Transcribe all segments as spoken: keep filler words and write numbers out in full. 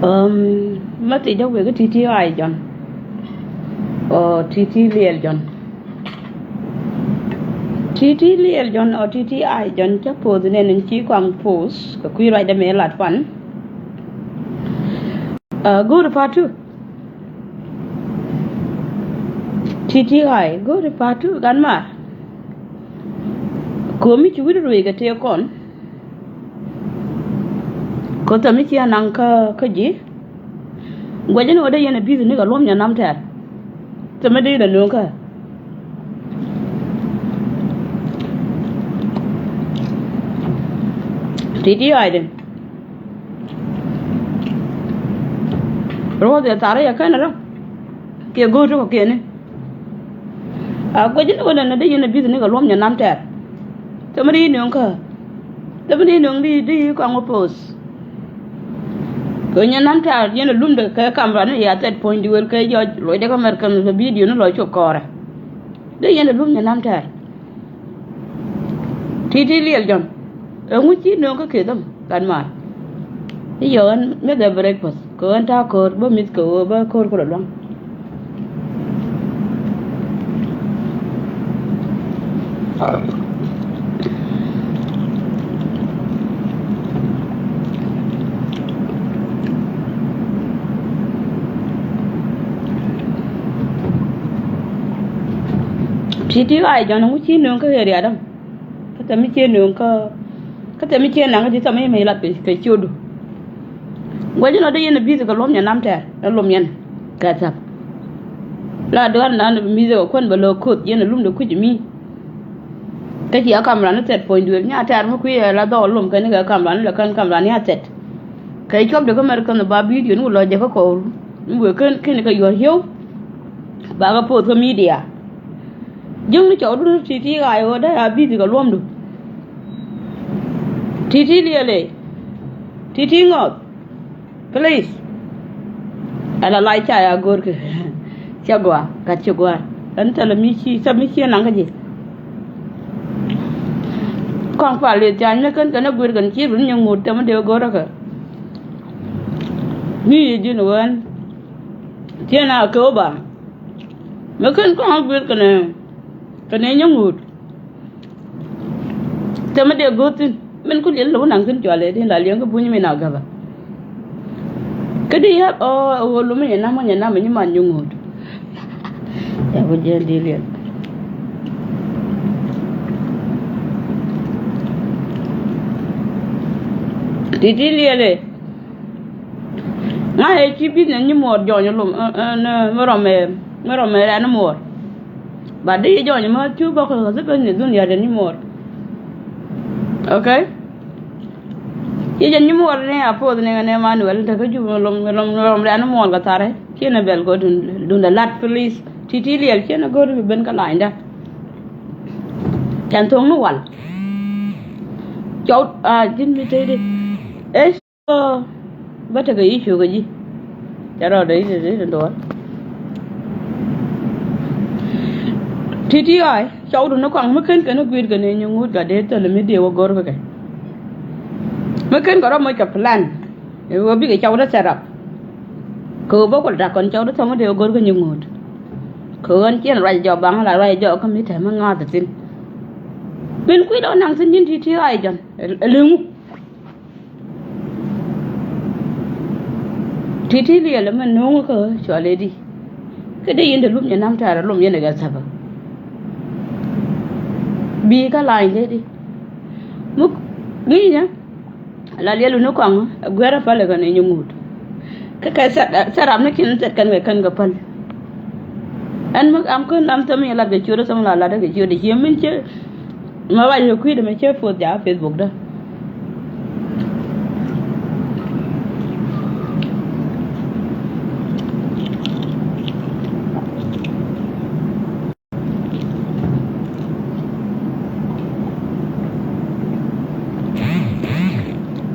Message jɔk wek kä T T I John ɔ T T Liɛl John. T T Liɛl John ɔ T T I John cä poth nɛn in ci kɔaŋ poth kɛ kui̱ ruacdɛ mëë lat pan. Go̱o̱ri part two. T T I go̱o̱ri part two gan mar. Ko̱mi ci wi̱r ruëëc kɛ tëë kɔn. Ko̱ thɛmi ci anaŋ kä kä ji̱. Guɛcä ni wä dee yɛn a bi̱th ni kɛ luɔ̱m nyɛ nam tɛ̈r. Thɛmi dee yɛn a nööŋ kä T T I den. Ruɔth yɛ thar yɛ kɛn rä kiɛ go̱o̱r ti kɔ̱kiɛni. A guɛcä ni wä dee yɛn a bi̱th ni kɛ luɔ̱m nyɛ nam tɛ̈r. Thɛmi dee yɛn nööŋ kä Thämi ni nöŋ di di kɔŋ wä post. Kɛ nyɛ nam tɛ̈r yɛn a lum de kɛ kamera ni ya thɛt puɔ̱ny di wel kɛ jɔc lɔcdɛ kä mɛr kɛn kɛ bidio ni lɔc cop kɔɔrɛ. Di yɛn a lum nyɛ nam tɛ̈r. T T Liɛl John. Ɛŋu ci nöŋ kä kɛ thäm gat maar. I̱ yɔ ɣän meth ɛ breakfast kɛ ɣän ta̱a̱ ko̱o̱r bä mi̱th kɛ ɣöö bä ko̱o̱r kulɛ lua̱ŋ. T T I John, ɛŋu ci nöŋ kä area däŋ? Kä thɛmi ci nöŋ kä Kä thɛmi ciɛ naŋ kä ji̱ thɛmi mi lat kɛ ciötdu. Gua̱c inɔ dee yɛn a bi̱th kɛ luɔ̱m nyɛ nam tɛ̈r ɛ luɔ̱m yɛn kɛ thäp. La duar nan mi̱th kɛ kuän bɛ lɔ koth yɛn a lum de kui̱c mi. Kä ci a kamera ni thɛt puɔ̱ny duël nya tɛ̈r mi kui̱ ɛ la dhɔk a luɔ̱m kɛn kɛ kamera ni lɛ kɛn kamera ni a thɛt. Kɛ cuɔp de kä mɛr kɛn ba bidio ni wä lɔ jɛ kä kɔɔru. Mi wëë kɛn kɛn kɛ yuɔr yio̱w. Ba kɛ poth kä midia. Ji̱ŋni cɔwdun ti̱ti̱ ɣaac ɣöö dee a bi̱th kɛ luɔ̱mdu. Ti̱ti̱ Liɛl ëë. Ti̱ti̱ Ŋɔth. Please. Ɛn a lac ca ya go̱o̱rkɛ. Cɛ gua̱a̱ gat ci gua̱a̱ ɛn thilɛ mi ci thilɛ mi ci naŋ kä ji̱. Kɔŋ pal lieth ca nyɛ kän kɛn a guir kɛn ci run nyɛ ŋut tɛmɛ dee go̱o̱rkɛ. Mi yi ji̱n ɣöö ɛn. Tiɛn a kɛ wä ba. Mi kän kɔŋ a guir kɛn ɛ kɛn ɛ nyɛ ŋut. Thɛmɛ dee go̱o̱th thi̱n min ku liɛl lo̱k naŋ thi̱n cualɛ di la liɛŋ kä buny min a gäbä. Kä di yäk ɔ ɣöö lo̱mi nyɛ nam ɔ nyɛ nam ɔ nyi man nyi ŋo̱o̱t. Cɛ ku jiɛn di liɛl. Ti ti liɛlɛ. Ŋa̱cɛ ci business nyimuɔɔr jɔny lom mi rɔmɛ mi rɔmɛ rɛn muɔɔr. But di jɔny ma cu bä kɛ ɣäth bä ni dhun yat jɛ nyimuɔɔr. Okay. Ci jɛ nyimuɔɔr ni a poth ni ŋɛ ni Emmanuel te kä jup lom lom lom rɛn muɔɔr kɛ tharɛ. Ci ni bɛl kɔ dun dun dɛ lat please. Ti ti liɛl ci ni go̱r bi ben kä lanyda. Cɛn thoŋ ni wal. Cɔw a ji̱n mi tey di. Bä tekɛ yic cukɛ ji̱. Cɛ rɔɔdɛ yic ti ti duɔ̱ɔ̱r. Ti ti ɣa̱a̱y cɔwdu ni kɔaŋ mi ken kɛn i̱ gui̱i̱r kɛn i̱ nyi ŋut gat dee thilɛ mi dee wä go̱r kɛ kɛ. Mi ken kɛ rɔ moc kɛ plan. I̱ wä bikɛ cɔwdɛ set up. Kɛ wä bä kuɔl tak kɔn cɔwdɛ thɔŋ mi dee wä go̱r kɛ nyi ŋut. Kɛ ɣän ciɛn ruac jɔk baŋ la ruac jɔk kä mi tɛm mi ŋa̱th thi̱n. Min kui̱ dɔ̱k naŋ thi̱n nyin ti ti ɣa̱a̱y jɔn. Ɛ liŋu. Ti̱ti̱ liɛl mɛ no̱o̱ŋ kä cual ëëdi. Kä dee yɛn te lum yɛn nam ta̱a̱r lum yɛn ɛ gɛ thäpä. Bi̱i̱ kä lany ëëdi. Muk ŋi̱i̱nyä. La liɛl wuni kɔaŋ ɛ guɛ̈rä päl ɛ kɛn ɛ nyuŋuut. Kä kɛ thɛr ram ni ki̱n thɛt kɛn kɛ kɛn kɛ päl. Ɛn mi am kä nam thäm yɛ lat kɛ ciötdä thäm la lat kɛ ciötdä cië min cië. Ma ruac kɛ kui̱dɛ mɛ cä poth jakä Facebook dä.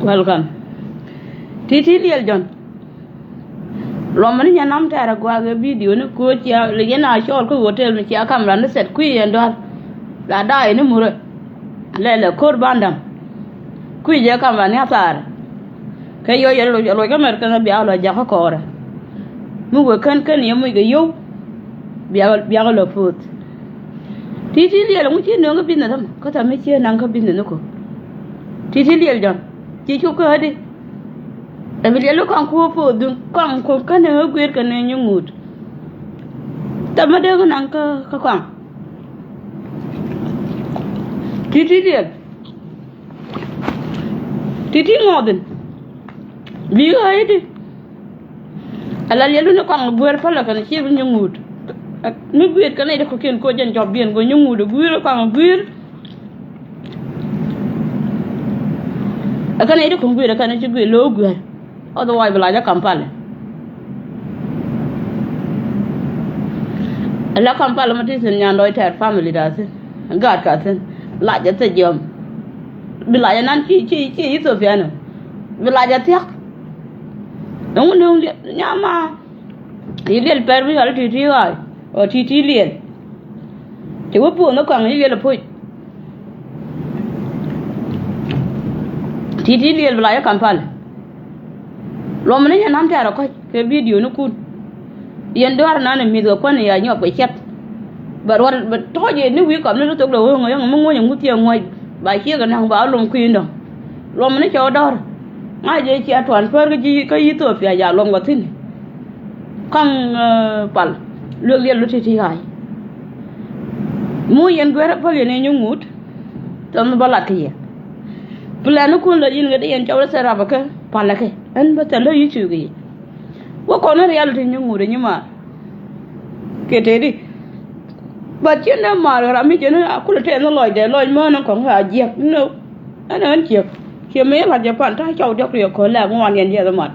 Welcome. Ti̱ti̱ liɛl jɔn. Luɔmɔ ni nyɛ nam tɛɛr a gua̱a̱k ɛ bidio ni ko̱o̱c cia yɛn a cɔɔl kä hotel mi cia kamera ni thɛt kui̱ yɛn dua̱r. La da̱a̱ yɛn ni murɛ. Lɛlɛ ko̱r bandam. Kui̱ jɛ kamera ni a thaar. Kɛ yɔc ɛ loc ɛ loc kä America nɔ bia lɔ jakä kɔɔrɛ. Mi wek kän kän yɛ muc kɛ yio̱w. Bia bia lɔ puth. Ti̱ti̱ liɛl ɛŋu ci nöŋ kä business ɛmɔ kä tha mi ci naŋ kä business ni ko. Ti̱ti̱ liɛl jɔn ci cop kä ɣädi. Ɛ bi liɛl kɔaŋ ku puth duŋ kɔaŋ ku kän ɛ ɣä gui̱i̱r kɛ ni nyi ŋut. Tha mi dee kä naŋ kä kä kɔaŋ. Ti̱ti̱ liɛl. Ti̱ti̱ ŋɔɔth in bi ɣä i̱di. Ala liɛlu ni kɔaŋ gui̱i̱r pälä kɛn ci bi nyi ŋut. Mi gui̱i̱r kɛn i̱di kɔ̱kiɛn koc jɛn jɔp biɛn go̱ nyi ŋut gui̱i̱r kɔaŋ gui̱i̱r. Ɛ kɛn i̱di kɔ̱ŋ gui̱i̱r ɛ kɛn ci gui̱i̱r lo̱o̱ gui̱i̱r. Otherwise bi la jɛ Kampala. Ala Kampala ma ti thin nyan dɔɔc tɛɛr family da thin. Gaat ka thin la jɛ thil jiɔm. Bi la jɛ nan ci ci ci Ethiopia nɔ. Bi la jɛ thiak. Ɛŋu nöŋ liɛl nyama. Yi liɛl pɛr bi yɔl ti̱ti̱ ɣaay ɔ ti̱ti̱ liɛl. Ci wä puɔ̱n ni kɔaŋ yi liɛl apuc. Ti̱ti̱ liɛl bi la jɛ Kampala. Luɔmni nyɛ nam tɛ̈rɛ kɔc kɛ bidioni kun. Yɛn duaar nan ɛ mi̱th kɛ kuän ya nyɔp kɛ cɛt. Bɛ ruɔt bɛ tɔ̱ɔ̱c yɛ ni wi̱i̱ kɔmni ti thok dee ɣööŋ ɣööŋ mi ŋuɔ̱ny ɛ ŋuth yɛ ŋuɔ̱c ba ciek ɛ naŋ ba luɔm kui̱n dɔ̱ŋ. Luɔmni cɛ wä dɔ̱r. Ŋa̱c ëë cia tuan pär kä ji̱ kä Ethiopia ya luɔm kɛ thi̱n. Kaŋ pal luek liɛl lu ti̱ti̱ ɣa̱c. Mu yɛn guɛr päl yɛn ɛ nyi ŋut. Tɔn bä lat kä yɛ. Plan ni kun la yin kɛ di yɛn cɔw rɛ thɛr rap kä pal kä ɛn bä thɛl lä YouTube kɛ yɛ. Wä kɔn ni reality nyi ŋut ɛ nyi maar. Kɛ tëëdi. But cien dee maar ɣä ram mi cien a kulɛ tɛɛth ni lɔcdɛ lɔc mään ni kɔŋ a jiɛk ni. Ɛn ɛn ciek ciɛ mëë lat Japan ta̱a̱ cɔw diɔk riɛk kɔn lɛ ŋuan yɛn jiɛth mat.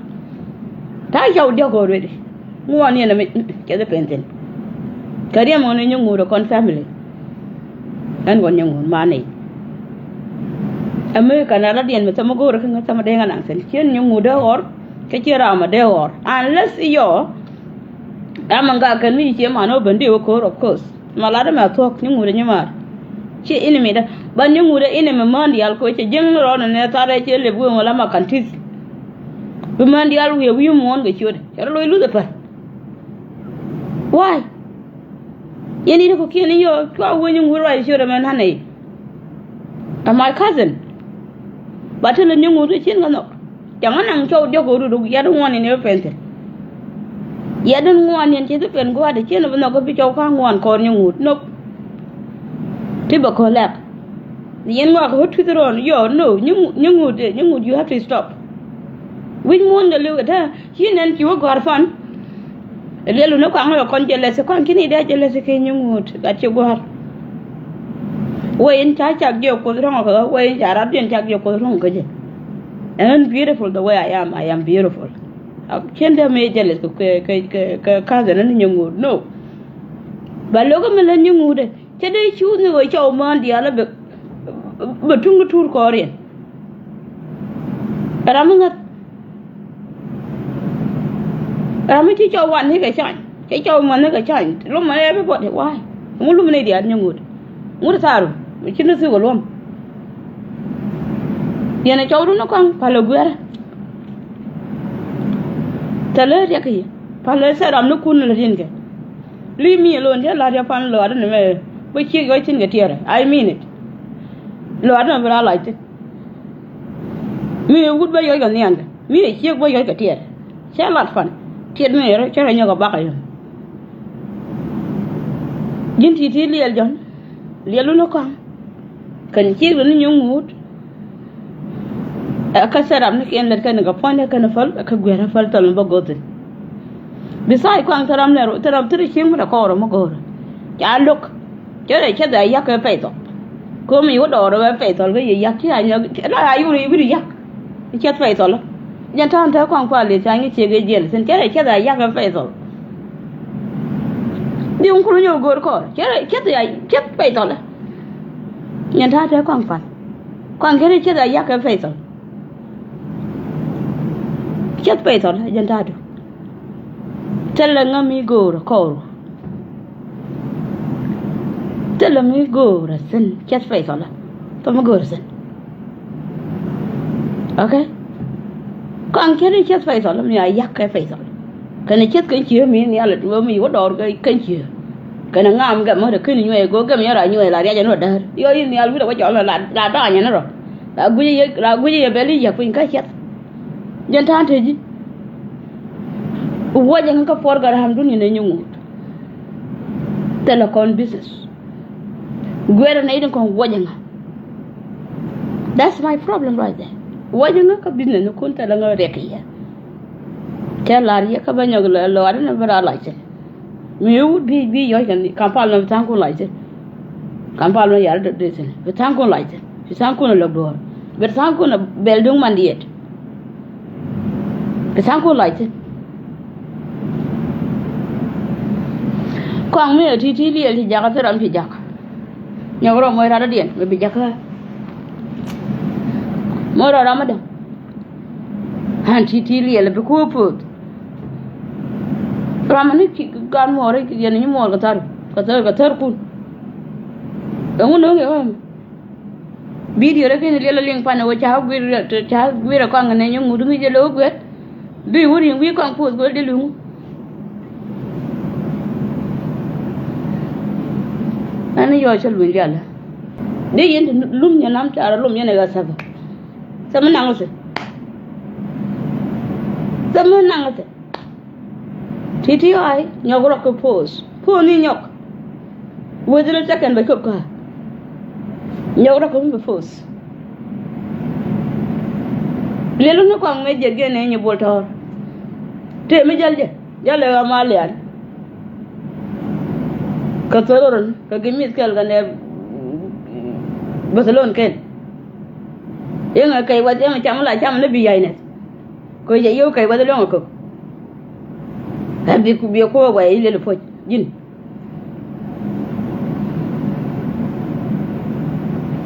Ta̱a̱ cɔw diɔk already. Ŋuan yɛn ɛmɛ cɛ dhi pen thin. Kɛ riɛm ɣän inyɛ ŋuut ɛ kɔn family. Ɛn kɔn nyɛ ŋuut man i̱. Ɛmɛ kɛn a lat yɛn mi thɛmɛ go̱o̱rä kä ŋä thɛmɛ dee ŋa naŋ thin ciɛ nyɛ ŋuut dee ɣɔr. Kä ciɛ ram a dee ɣɔr unless i̱ yɔ. Ram a ŋa kɛn mi ciɛ man ɔ ben dee wä ko̱o̱r of course. Ma lat ɛmɛ a thuɔ̱k nyɛ ŋuut ɛ nyɛ maar. Ciɛ enemy dä ban nyɛ ŋuut ɛ enemy mään diaal koc cɛ jiäŋ rɔɔn ɛnɛ tharɛ ciɛ lep wee ŋɔ la ma kan tith. Bi män diaal wi̱i̱ wi̱i̱ muɔ̱ɔ̱n kɛ ciötdɛ cɛ rɔ loc luth ɛ päl. Why? Yɛn i̱ ti kɔ̱kiɛn i̱ yɔ cua wee nyi ŋuut ruac ciötdɛ mɛn ɣän ɛ i̱. Ɛ my cousin. Ba ti lɛ nyi ŋuut kɛ cien kɛ nhɔk. Cɛ ŋä naŋ cɔw diɔk kɛ rut yat ŋuɔ̱ɔ̱n in i̱ pɛn thil. Yat in ŋuɔ̱ɔ̱n in ci thi pɛn gua̱a̱tdɛ cien bi nhɔk kä bi cɔw ka̱ ŋuɔ̱ɔ̱n kɔɔr nyi ŋuut nope. Ti bɛ ko̱ lɛk. Yɛn ŋɔak ɣöö tuith rɔɔn yɔ no nyi ŋut nyi ŋut you have to stop. Wi̱c muɔ̱ɔ̱n kɛ li̱w kɛ te ci nɛn ci wä gɔ̱a̱r pan. Liɛl wun ni kɔaŋ wä kɔn jɛ lɛth kɔaŋ kini dee jɛ lɛth kɛ nyi ŋut gat ci gɔ̱a̱r. Wä in ca cak jɛ kuoth rɔ̱ŋ kɛ wä in ca rat jɛ in cak jɛ kuoth rɔ̱ŋ kɛ jɛ. And I'm beautiful the way I am, I am beautiful. Cien dee mëë jɛ lɛth kɛ kɛ kɛ kɛ ka̱th ɛn ni nyi ŋut no. Ba lo̱k mi lä nyi ŋut dee. Cä dee cuuth ni ɣöö cɔw mään diaal bɛ bɛ tuŋ kä tuur kɔɔriɛn. Ram mi ŋäth. Ram mi ci cɔw wan ni kɛ cany cɛ cɔw män ni kɛ cany lum män everybody why. Ŋu lum ni diaal nyɛ ŋut. Ŋut tharu mi ci ni thuk ɛ luɔm. Yɛn ɛ cɔwdu ni kɔaŋ palä guiɛrä. Thilɛ riɛk i̱ palä thil ram ni kun lät in kɛ. Leave me alone, cä la̱t yɛ pan lɔaat ni mɛ. Bä ciek yɔc thi̱n kɛ tiɛɛrɛ. I mean it. Lɔaat ni mɛ bi raan lac thi̱n. Mi wut bä yɔc kɛ nhian kɛ mi ciek bä yɔc kɛ tiɛɛrɛ. Cä lat pan tiɛt mi cä rɔ nyɔk kɛ bak a yɔn. Ji̱n ti̱ti̱ liɛl jɔ̱n. Liɛl wun ni kɔaŋ. Kɛn ciek lɛ ni nyuŋ ŋuut. Ɛ kä thil ram ni kiɛn lät kɛn kɛ puɔ̱nydɛ kɛn päl ɛ kä guiɛrä päl thil ni bä go̱thin. Besides kɔaŋ thil ram lɛ thil ram thil cieŋ mi dɛ kɔɔr mi go̱o̱rä. Ca lo̱k cɛ rɛ cɛ dhɛ yak kɛ pɛy thɔl. Ko̱mi wä dɔɔr wä pɛy thɔl kä yɛ yak ci a nyɔk la a yur i̱ wi̱r yak. Cɛ pɛy thɔl. Nyɛn ta̱a̱n te kɔaŋ kual i̱ ca ŋi̱ ciek i̱ jiɛl thi̱n cɛ rɛ cɛ dhɛ yak kɛ pɛy thɔl. Di wun kul nyɔk go̱o̱r kɔɔr cɛ rɛ cɛ dhɛ yak pɛy thɔl. Jɛn ta̱a̱ te kɔaŋ pan kɔaŋ kɛn i̱ cieth a yak kɛ pɛy thɔl. Cieth pɛy thɔl jɛn ta̱a̱ du. Thilɛ ŋämi go̱o̱rä kɔɔr. Thilɛ mi go̱o̱rä thi̱n cieth pɛy thɔl. Thɔ mi go̱o̱rä thi̱n. Okay. Kɔaŋ cä ni cieth Faithɔl mi a yak kɛ Faithɔl. Kɛnɛ cieth kɛn cië mi nhial ɛ tuɔɔk mi wä dɔɔr kɛ kɛn cië. Kɛnɛ ŋaam gɛm mɔ te ken nyuɛɛ go̱o̱k gɛm yɛn ra nyuɛɛ la riac ɛn wä däär. Yɔ in nhial wi̱cdɛ wä cɔl la, la da̱a̱ nyɛn rɔ. La guic yɛ, la guic yɛ bɛl i̱ yak piny kä cieth. Jɛn ta̱a̱n te ji̱. Wuɔcɛ ŋä kä puɔr Gara̱a̱m dun yɛn ɛ nyi ŋuut. Thilɛ kɔn business. Guɛrɛ nɛy tin kɔn wuɔcɛ ŋä. That's my problem right there. Wuɔcɛ ŋä kä business ni kun thilɛ ŋä riɛk kɛ yɛ. Cɛ lar yɛ kä bä nyɔk lɔ, lɔ adä ni bä ra lac thi̱n. Mi wut bi, bi yɔc kɛn Kampala mi bi tha̱a̱ŋ kun lac thi̱n. Kampala mi yar dee thi̱n. Bi tha̱a̱ŋ kun lac thi̱n. Bi tha̱a̱ŋ kun lɔk duɔ̱ɔ̱r. Bi tha̱a̱ŋ kun bɛl duŋ man diɛt. Bi tha̱a̱ŋ kun lac thi̱n. Kɔaŋ mi ɛ ti̱ti̱ liɛl ci jakä thil ram ci jakä. Nyɔk rɔ moc rat rɔ̱diɛn mi bi jakä. Moc rɔ ram mi däŋ. Ɣän ti̱ti̱ liɛl bi kuäär puɔth. Ram mi ni ci gan muɔɔr yɛn ni muɔɔr kɛ thär kɛ thär kɛ thärkun. Ɛŋu no̱o̱ŋ yɛ ɣän. Bidio rɛ kɛn liɛl liŋ pan wä ca guir ca guir ɛ kɔaŋ nɛ nyɛ ŋut ŋi̱c jɛ lo̱k guɛt. Bi wä ri̱ŋ wi̱i̱ kɔaŋ puɔth guɛl di luŋ. Ɛn yɔɔ cä luny rialä. Di yɛn ti lum nyɛ nam ca rɔ lum yɛn ɛ ɣä thäpä. Thämä naŋ thɛ. Thämä naŋ thɛ. Ti̱ti̱ ɣa̱a̱y nyɔk rɔk kɛ poth. Poth ni nyɔk. Within a second bɛ cop kä. Nyɔk rɔk kɛ mi bɛ poth. Liɛlu ni kɔaŋ mëë jiɛk jɛ nɛ Nyibol Tɔ̱ɔ̱r. Tëë mi jäl jɛ jäl ɛ ɣä ma lian. Kɛ thol run kɛ gi mith kɛl kɛ nɛ Barcelona kɛn. Yɛn ɛ kɛy wath yɛn ɛ cam la cam ni bi ya̱c nɛ. Kɛ jɛ yio̱w kɛc weth luäŋ ɛ kök. Ɛ bi ku bi kuɔɔk wɛ ilel puɔ̱c ji̱n.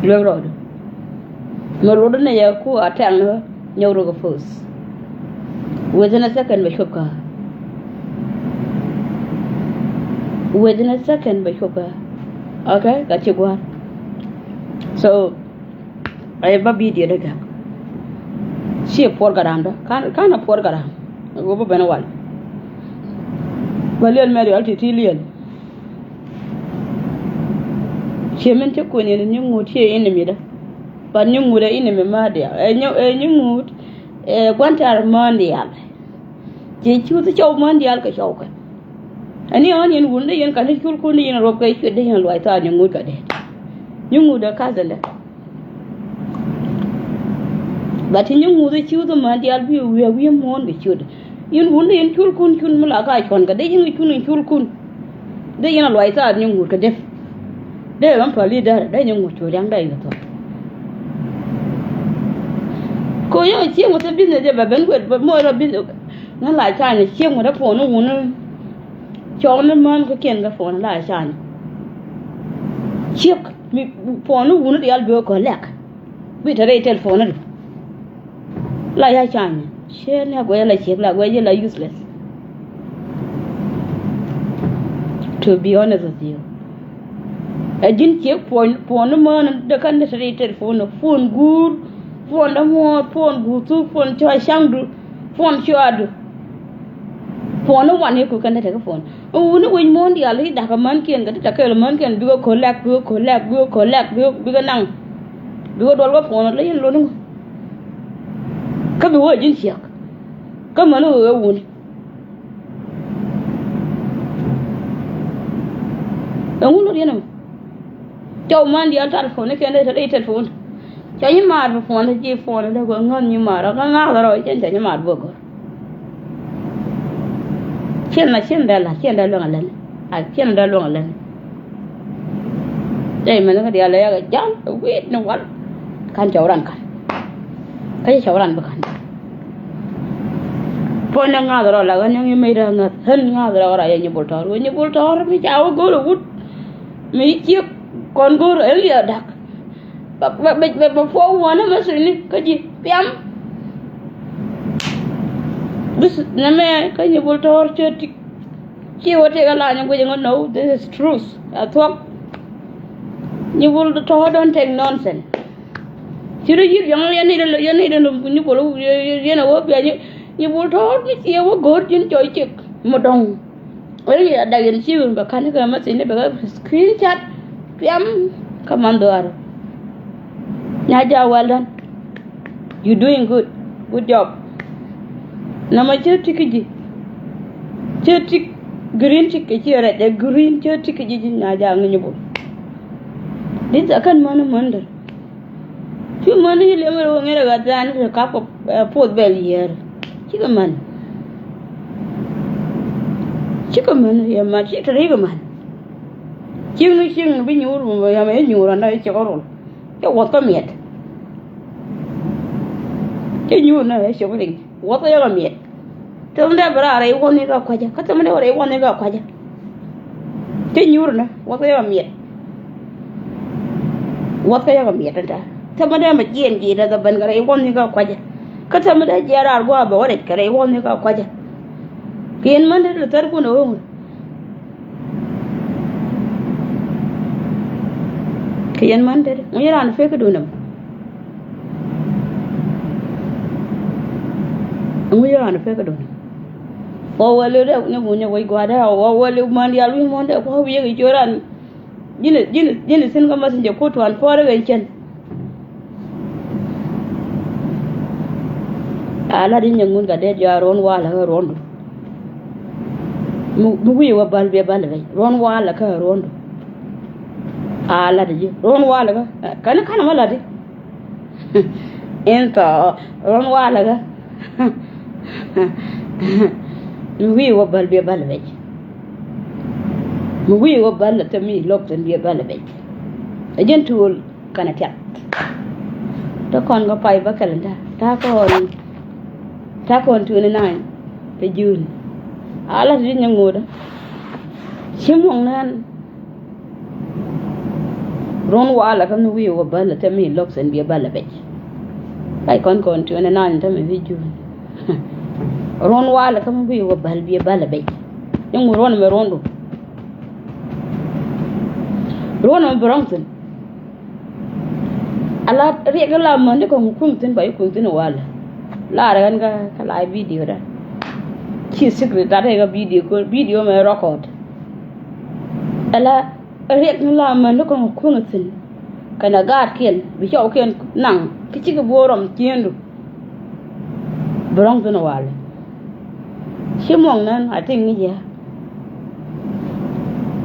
Luek rɔɔdu. Mɛ luɔt ni yɛ ku a tɛŋ ni nyɔk rok ɛ poth. Within a second bɛ cuɔp kä. Within a second bɛ cuɔp kä. Okay, ka ci gua̱a̱r. So, Ɛ ba bidio dee gak. Ciɛ puɔr Gara̱a̱m dä. Ka̱n, ka̱n a puɔr Gara̱a̱m. Ɛ ɣöö bä ben wal. Bä liɛl mɛ riɔl ti̱ti̱ liɛl. Ciɛ min ci kuɛn yɛn ni ŋut ciɛ enemy dä. But ni ŋut ɛ enemy määth diaal. Ɛ nyi, ɛ nyi ŋut ɛ gua̱n tɛ̈r mään diaal. Ciɛ cuth cɔw mään diaal kɛ cɔw kɛ. Ɛn i̱ ɣän yɛn wun dee yɛn ka̱n i̱ cul kun dee yɛn ruɔp kɛ cuet dee yɛn luac thaar ni ŋut kɛ dee. Ni ŋut ɛ ka̱th ɛlɛ. But ti nyi ŋuth i̱ ci wuth män diaal bi wi̱i̱ a wi̱i̱ muɔ̱ɔ̱n kɛ ciötdɛ. Yɛn wun dee yɛn cul kun cun mi la ka cuɔ̱n kɛ dee yɛn kɛ cun in cul kun. Dee yɛn a luac thaar nyi ŋuth kɛ dee. Dee ɣän päl i̱ däär dee nyi ŋuth cuɔ̱ɔ̱r ya̱ŋ dee yɛn kɛ thuɔ̱k. Kɛ ɣöö yɛn a cieŋ wä thil business jɛ bɛ ben wet bɛ muɔc rɔ business. Ŋän la cany cieŋ wä dee puɔ̱n i̱ wun i̱ cɔɔk ni män kä kiɛn kɛ puɔ̱n la cany. Ciek mi puɔ̱n i̱ wun i̱ diaal bi wä kɔ lɛk. Bi te rɛy telephone du. La ya cany. Ciɛ ni a guɛc la ciek la guɛc la useless. To be honest with you. Ɛ ji̱n ciek puɔ̱ny puɔ̱ny ni mään de kän ni te rɛy telephone ni. Puɔ̱n guur. Puɔ̱n dämuɔɔr. Puɔ̱n guur thuk. Puɔ̱n cua caŋdu. Puɔ̱n cuadu. Puɔ̱n ni wan yɛ kuk kɛn te tekɛ puɔ̱n. Ɛ wuni wec muɔ̱ɔ̱n diaal i̱ da̱kä mänkiɛn kɛ ti tekɛ mänkiɛn bikɛ collect bikɛ collect bikɛ collect bikɛ bikɛ naŋ. Bikɛ duɔl kɛ puɔ̱n la yɛn lon iŋɔ. Kä bi wä ji̱n ciɛk. Kä mäni wä ɣöö wuni. Ɛŋu lot yɛn ɛmɔ. Cɔw män diaal telephone ni kɛn dee te dee telephone. Cɔ nyi maar bi puɔn te ji̱ puɔn te dee guɔ ŋäth nyi maar kä ŋa̱th rɔ cɛn cɔ nyi maar bi guɔ gɔr. Cin na cin dee la cin dee luäŋ a lɛn a cin dee luäŋ a lɛn. Cɛ imɛn kä diaal lɛ yakɛ jal wi̱i̱t ni wal. Kan cɔw ran kan. Kä cɛ cɔw ran bi kan. Puɔ̱ny ni ŋa̱th rɔ la ɣän yäŋ imec dee ŋäth ɣän ŋa̱th rɔ ra yɛ nyi bul tɔ̱ɔ̱r ɣän nyi bul tɔ̱ɔ̱r mi ca wä go̱o̱r ɛ wut. Mi ciek kɔn go̱o̱r ɛ liɛ dak. Bɛ, bɛ, bɛ, bɛ, bɛ puɔk wuɔ̱nä message ni kä ji̱ piam. Bis nɛmɛ kä nyi bul tɔ̱ɔ̱r cä ti. Ci wä tëëk a lany guic ɛŋä no, this is truth. A thuɔ̱k. Nyi bul tɔ̱ɔ̱r don't take nonsense. Ci rɔ yi̱r yɔ̱ŋ yɛn ni yɛn ni yɛn ni Nyibol yɛn a wä bia Nyibol tɔ̱ɔ̱t mi ciɛ wä go̱o̱r ji̱n cɔy cik mi dɔ̱ŋ. Wä ni a dak yɛn ci wä bɛ ka̱n kɛ ma thiec ni bɛ kɛ screenshot piam kä man dhɔaar. Nya ja, well done. You doing good. Good job. Nɔmɔ cä tik ji̱. Cä tik green tik kɛ ci rɛc ɛ green cä tik ji̱ ji̱ nya ja ŋi̱ny bul. Dit a kän män män däl. Ci män i̱ lem rɛ wä ŋerɛ gat dhan rɛ kap kɛ puɔth bɛl yiër. Cikɛ män. Cikɛ män yɛ män ci te rikɛ män. Cikni cikni bi nyuur yamɛ i̱ nyuur anda i̱ cikɛ rol. Cɛ wuɔth kä miɛt. Cɛ nyuur na ɛ cɛ bi riŋ wuɔth kä yɛ kɛ miɛt. Thämdɛ bɛ raar rɛy wuɔth ni kä kuacä kä thämdɛ wä rɛy wuɔth ni kä kuacä. Cɛ nyuur na wuɔth kä yɛ kɛ miɛt. Wuɔth kä yɛ kɛ miɛt anda thämdɛ mɛ jiɛn jiɛn ɛ dhɛ ben kɛ rɛy wuɔth ni kä kuacä. Kä thämdɛ jiɛn raar gua̱a̱ bɛ wä rɛc kɛ rɛy wuɔth ni kä kuacä. Kɛ yɛn män dee lɛ thär kun ɛ ɣöö Kɛ yɛn män tetdä ŋuci raan pek kä duundä mɔ. Ŋuci raan pek kä duundä mɔ. Wä wä liw dee ni ŋun ni wec gua̱a̱r dee wä wä liw män diaal wi̱i̱ muɔ̱n dee kua̱r wi̱i̱ kɛ ciö raan. Ji̱n ji̱n ji̱n thi̱n kä messenger kuɔt tuan puɔ̱ɔ̱r ɛ ɣän cän. A lat i̱ nyɛ ŋun ka det jɔa ruɔ̱n walɛ kä ruɔ̱ndu. Mi wi̱i̱ wä bäl biɛ bäl bɛc ruɔ̱n walɛ kä ruɔ̱ndu. A lat i̱ ji̱ ruɔ̱n walɛ kä kɛn ka̱n mɛ lat i̱ in thɔ ruɔ̱n walɛ kä mi wi̱i̱ wä bäl biɛ bäl bɛc. Mi wi̱i̱ wä bäl lɛ thäm mi lo̱k thi̱n biɛ bäl bɛc. Ɛ ji̱n tuul kɛnɛ tiath. Te kɔn kɛ pay bä kɛl nda ta̱a̱ kɔn ta̱a̱ kɔn twenty nine kɛ June. A lat ti nyɛ ŋo̱o̱dä ci muɔŋ nään. Ruɔ̱n walɛ kä mi wi̱i̱ wä bäl lɛ thäm mi lo̱k thi̱n biɛ bäl lɛ bɛc. Pay kɔn kɔn twenty nine tämɛ wi̱i̱ June. Ruɔ̱n walɛ kä mi wi̱i̱ wä bäl biɛ bäl lɛ bɛc. Ni ŋu ruɔ̱n mɛ ruɔ̱ndu. Ruɔ̱n mɛ bi rɔ̱ŋ thi̱n. Ala riɛk la mäni kɔŋ kuŋ thi̱n ba yi kuŋ thi̱n walɛ. Lar ɣän kä kä la video da. Ci secret lat kä video ko video mɛ record. Ala riɛk ni la mäni kɔŋ kuŋ thi̱n. Kɛnɛ gaatkiɛn bi cɔwkiɛn naŋ ki cikɛ buɔ̱ɔ̱r rɔm ciëndu. Bi rɔ̱ŋ thi̱n walɛ. Ci muɔŋ nän a ti ŋi̱c yɛ.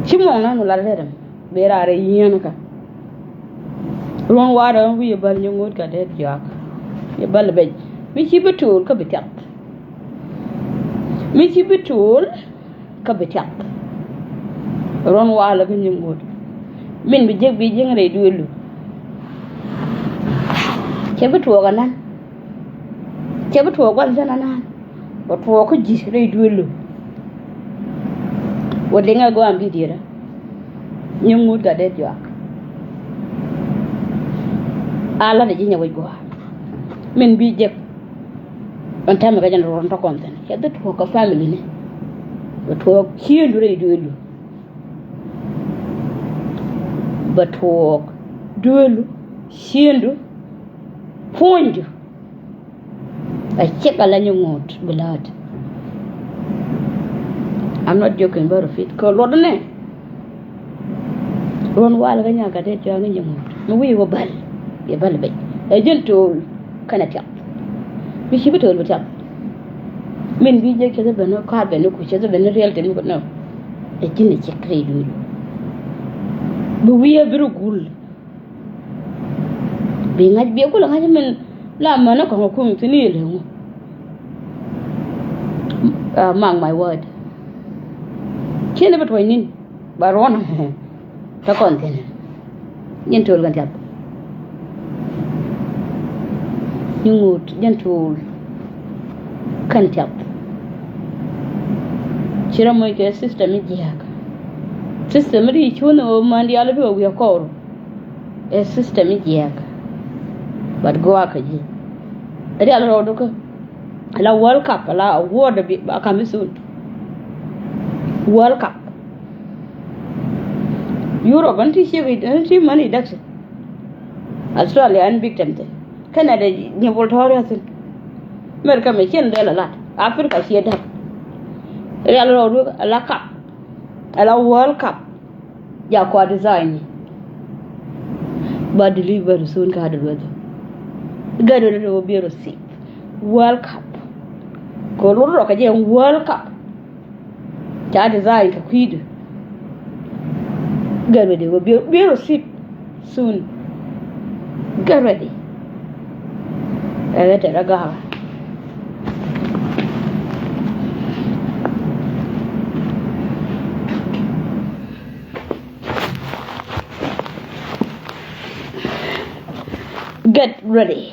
Ci muɔŋ nän wä lat rɛt ɛm. Bi raar ɛ yieen kä. Ruɔ̱n wa̱a̱ rɛ wi̱i̱ bäl nyɛ ŋut kä dee diaak. Yɛ bäl bɛc mi ci bi tuul kä bi tiath. Mi ci bi tuul kä bi tiath. Ruɔ̱n wa̱a̱ lɛ kä nyɛ ŋut. Min bi jek bi ji̱eŋ rɛy duëëlu. Cɛ bi tuɔɔk anan. Cɛ bi tuɔɔk gua̱n cä nanan. Wä tuɔɔk kä ji̱ rɛy duëëlu. Wä liŋɛ gua̱a̱m bi diɛrä. Nyɛ ŋut gat dee juak. A lat ɛ ji̱ nyɛ wec gua̱a̱. Min bi jek. Ɛn täämɛ kɛ jɛn ruɔ̱n tɔ̱ kɔn thi̱n cɛ dhi tuɔɔk kä family ni. Wä tuɔɔk ciëëndu rɛy duëëlu. Bɛ tuɔɔk duëëlu ciëëndu puɔ̱nydu. A cik a la nyɛ ŋot bi la̱a̱t. I'm not joking, bä rɔ fit kɛ luɔt nɛ. Ruɔ̱n wal kä nyakä dee cɔal ŋä nyɛ ŋot mi wi̱i̱ wä bäl. Yɛ bäl bɛc ɛ ji̱n to̱o̱l kɛnɛ tiak. Mi ci bi to̱o̱l bi tiak. Min bi jɛ cɛ thä ben ni ka̱a̱t ben ni kuc cɛ thä ben ni riɛl te mi kɛ nɔ. Ɛ ji̱n ɛ cik rɛy duëël. Bi wi̱i̱ ɛ bi rɔ gul. Bi ŋa̱c biɛ kulɛ ŋa̱c min la män ni kɔ̱ŋ kum thi̱n i̱ lëŋu. Mark my word. Ciɛ ni bi tuɔ̱c ni̱n ba ruɔ̱n. Kä kɔn thi̱n. Jɛn to̱o̱l kɛn tiath. Ni ŋut jɛn to̱o̱l kɛn tiath. Ci rɔ moc kɛ system mi jiääk. System mi di cuun ɣöö män diaal bi wä wi̱i̱ kɔɔr. Ɛ system mi jiääk. But gua̱a̱k kä ji̱. Ɛ diaal rɔɔdu kä. Ala World Cup, ala award bi ba kam bi soon. World Cup. Europe ɛn ti ciek, ɛn ti män i̱ däk. Australia ɛn big time thin. Kɛnɛ dee nyɛ bol tɔ̱ɔ̱r yathin. America mɛ cien dee la lat. Africa cie däk. Rial rɔɔdu ala cup. Ala World Cup. Ja kua design. Ba deliver soon ka dee wethu. Gɛt wethu dee wä bier receive. World Cup. Ko lor rɔ ka jɛ World Cup. Ca design kɛ kui̱du. Get ready, wä bier, bier receive soon. Get ready. Ɛ ɣä tɛt a gakä. Get ready.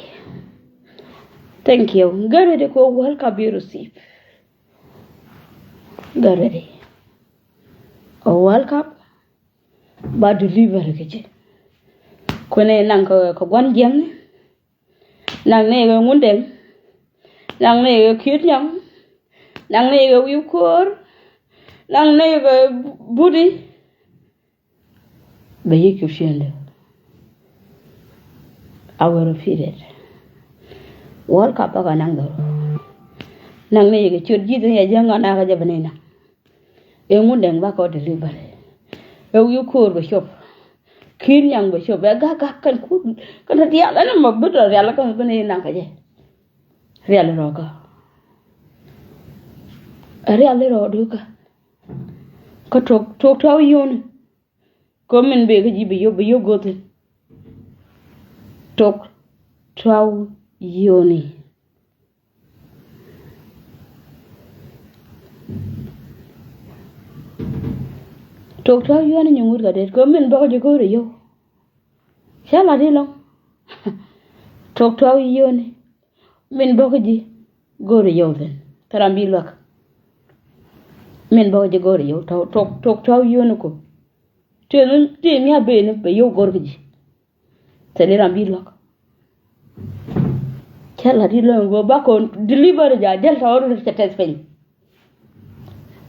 Thank you. Get ready ko World Cup bier receive. Get ready. Ɔ World Cup ba deliver kɛ jɛ. Kuɛnɛ naŋ kɛ, kɛ gua̱n jiɛmni. Naŋ nɛ kɛ Ŋundɛŋ. Naŋ nɛ kɛ Ki̱i̱t Nyɔŋ. Naŋ nɛ kɛ Wi̱i̱ Kuɔɔr. Naŋ nɛ kɛ Budi. Bɛ yi cup ciëndɛ. I will repeat it. World Cup bä kɛ naŋ dhɔr. Naŋ ni yɛ kɛ ciöt ji̱th ni yɛ jiäŋ ɣän a kɛ jɛ bä ni naŋ. Ɛ Ŋundɛŋ bä kɛ deliver. Ɛ Wi̱i̱ Kuɔɔr bɛ cop. Ki̱i̱t Nyɔŋ bɛ cop. Ɛ gak gak kɛn kuth kɛn diaal ɛn ɛmɔ bi rɔ rial kɛn bi ni naŋ kɛ jɛ. Rial rɔ kä. Ɛ rial rɔ dukä. Kä tok tok tɔw yoni. Kä min bee kä ji̱ bi yop, bi yop go̱thin. Tok tɔw yoni. Tok tɔw yoni nyi ŋut kä det. Kä min bä kä ji̱ go̱o̱ri yop. Cä lat i̱ lɔ̱ŋ. Tok tɔw yoni. Min bä kä ji̱ go̱o̱ri yop thin. Thil ram bi luäk. Min bä kä ji̱ go̱o̱ri yop. Tok, tok, tok tɔw yoni ko. Tëë ni, tëë ni a ben bɛ yio̱w go̱r kä ji̱. Thil i̱ ram bi luäk. Cä la̱t i̱ lɔ̱ŋ go̱o̱r ba kɔn deliver ja jäl tɔ̱ rut cɛ tɛth piny.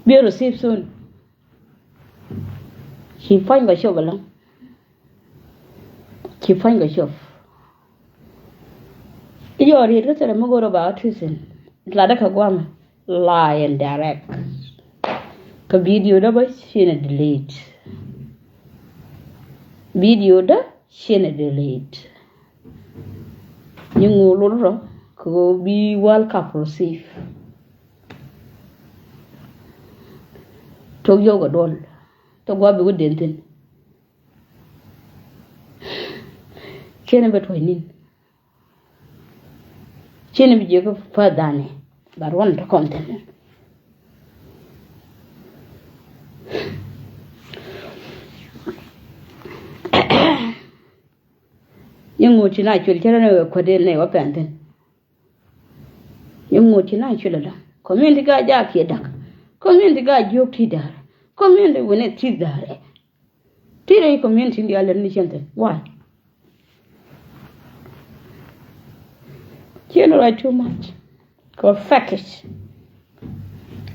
Bi receive soon. Ci pua̱ny kɔ cop ɛlɔ̱ŋ. Ci pua̱ny kɔ cop. I̱ jɔɔr yet kä thilɛ mi go̱o̱r ɔ ba ɔ tui̱thin. Latdä kɛ gua̱a̱mɛ live and direct. Kɛ video dä bä cinɛ delete. Video dä cinɛ delete. Nyi ŋuul lul rɔ kɛ ɣöö bi World Cup receive. Tok yio̱w kɛ duɔl. Tok gua̱a̱ bi wä den thi̱n. Ciɛn in bɛ tuɔ̱c ni̱n. Ciɛn in bi jiɛk kä päth danɛ. But one to content. Yɛ ŋot ci na cuɛl cä rɛ ni wee kuäden nɛ wä pɛn thi̱n. Yɛ ŋot ci na cuɛl ɛlɔ. Community ga jaak kiɛ dak. Community ga jiök ti da̱a̱r. Community wini ti da̱a̱r. Ti rɛy community in diaal lɛn ni cɛn thi̱n. Why? Cien ruac too much. Kɛ package.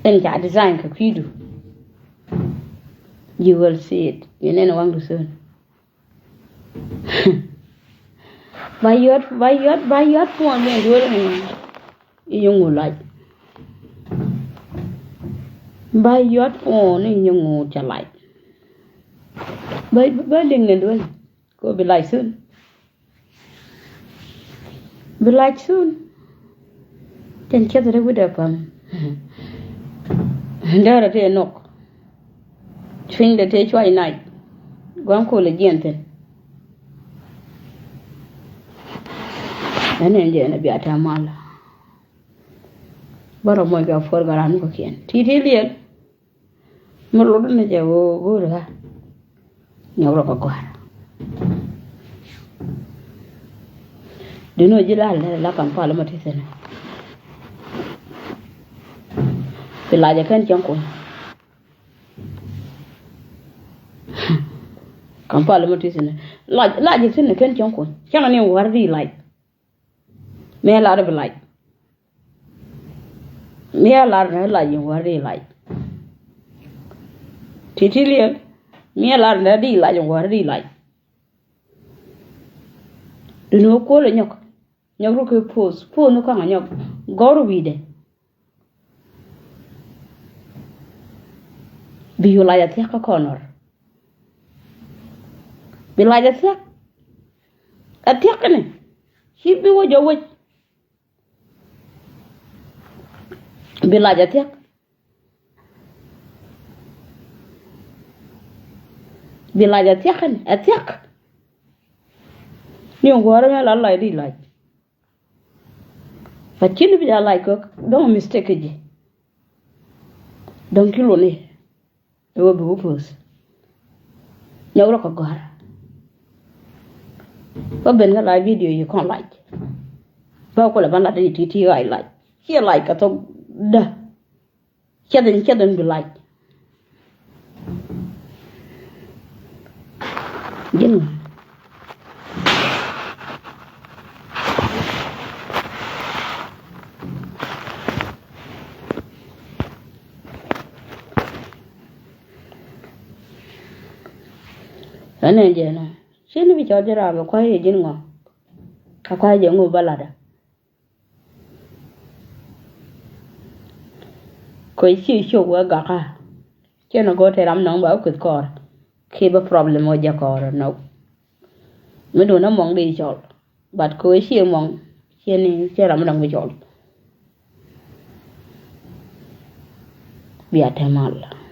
Ɛn ca design kɛ kui̱du. You will see it. Yɛn ɛn waŋdu soon. Ba yɔt, ba yɔt, ba yɔt puɔ̱n ni duel ni. Inyuŋu lac. Ba yɔt puɔ̱n inyuŋu ca lac. Ba, ba liŋ ni duel. Ko bi lac soon. Bi lac soon. Cɛn cɛth rɛ wi̱dɛ päm. Dɛrɛ tëë nok. Cui̱ndɛ tëë cuay nac. Gua̱n kolɛ jiɛn thi̱n. Ɛn ɛn jɛ ɛn a bia tɛm mal. Bärɛ moc kɛ puɔr garan kɔkiɛn. Ti̱ti̱ liɛl. Mi lot ni jɛ ɣöö go̱o̱ri ɣä. Nyɔk rɔ kɛ gɔ̱a̱r. Duno ji̱ la lɛ la Kampala ma ti thi̱n. Bi lacɛ kɛn cäŋ kuɔ̱ny. Kampala ma ti thi̱n. Lac, lacɛ thi̱n kɛn cäŋ kuɔ̱ny. Cäŋ ni wäär di lac. Mëë lar bi lac. Mëë lar ni lac in wäär di lac. Ti̱ti̱ liɛl. Mëë lar ni di lac in wäär di lac. Duŋni wä kuɔl inyɔk. Nyɔk ruk kɛ post, post ni kɔaŋ a nyɔk gɔr wi̱i̱dɛ. Bi yu lac a thiak kä kɔnɔr. Bi lac a thiak. A thiak kɛnɛ ci bi wä jɔ wec. Bi lac a thiak. Bi lac a thiak kɛnɛ a thiak. Ni ŋuɔ̱ɔ̱rä mɛ la lac di lac. But ci ni bi ja lac kɔk dɔ̱ŋ mistake ji̱. Dɔ̱ŋ ki luni. Ɛ wä bi wä post. Nyɔk rɔ kɛ gɔ̱a̱r. Bä ben kä lac video yi kɔn lac. Bä kulɛ ban lat yi ti ti ɣac lac. Ciɛ lac kɛ thok dä. Ciɛth in ciɛth in bi lac. Ji̱n ŋa. Ɛn ɛn jɛ nɔ ci ni bi cɔl ji̱ ram bi kua̱c yɛ ji̱n ŋɔ. Ka kua̱c jɛ ŋu bä latdä. Kɛ ci cok wee gaka. Cɛ ni go̱o̱r te ram nɔŋ ba kueth kɔɔr. Ki bä problem wä jɛ kɔɔr nɔ. Mi dun a mɔŋ di cɔl. But kɛ wee ci mɔŋ cɛ ni cɛ ram nɔŋ bi cɔl. Bia te mal.